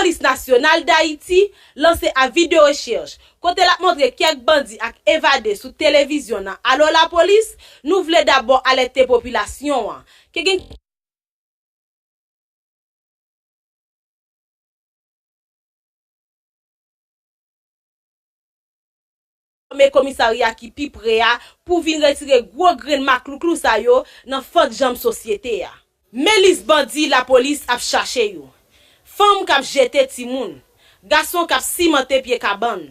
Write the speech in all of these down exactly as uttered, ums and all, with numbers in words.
Polis Nasyonal Dayiti lanse avi de rechèch kote l ap montre kèk bandi ak evade sou televizyon nan Alo Lapolis, nou vle dabò alète popilasyon an ke gen fòme komisarya ki pi pre a pou vin retire gwo grenn maklouklou sa yo nan fant janm sosyete a. Men lis bandi lapolis ap chache yo. Fanm k ap jete timoun, gason k ap simante pye kabann,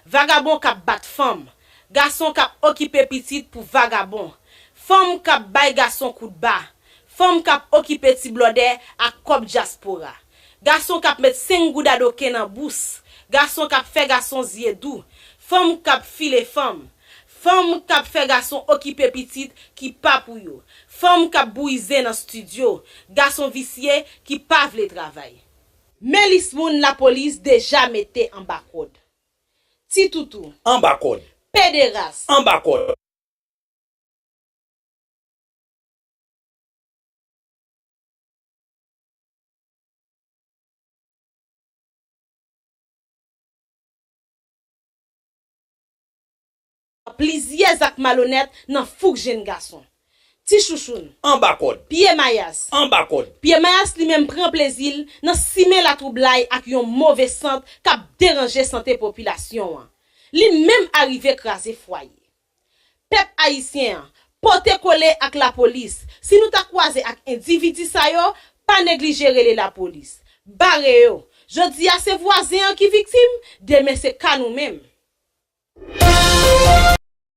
vagabon k ap bat fanm, gason k ap okipe pitit pou vagabon, fanm k ap bay gason kout ba, fanm k ap okipe ti blòdè ak kòb dyaspora, gason k ap met senk goud adoken nan bous, gason k ap fè gason zye dou, fanm k ap file fanm, fanm k ap fè gason okipe pitit ki pa pou yo, fanm k ap bouyi zen nan estidyo, gason visye ki pa vle travay. Men lis moun lapolis deja mete anba kòd. Ti toutou. Anba kòd. Pederas. Anba kòd. Plizyè zak malonèt nan fouk jenn gason. Ti chouchoun. Anba kòd. Pye mayas. Anba kòd. Pye mayas li menm pran plezi l nan simen latwoublay ak yon move sant k ap deranje sante popilasyon an. Li menm arive kraze fwaye. Pèp ayisyen an, pote kole ak lapolis. Si nou ta kwaze ak endividi sa yo, pa neglije rele lapolis. Bare yo. Jodi a se vwazen an ki viktim, demen se ka nou menm.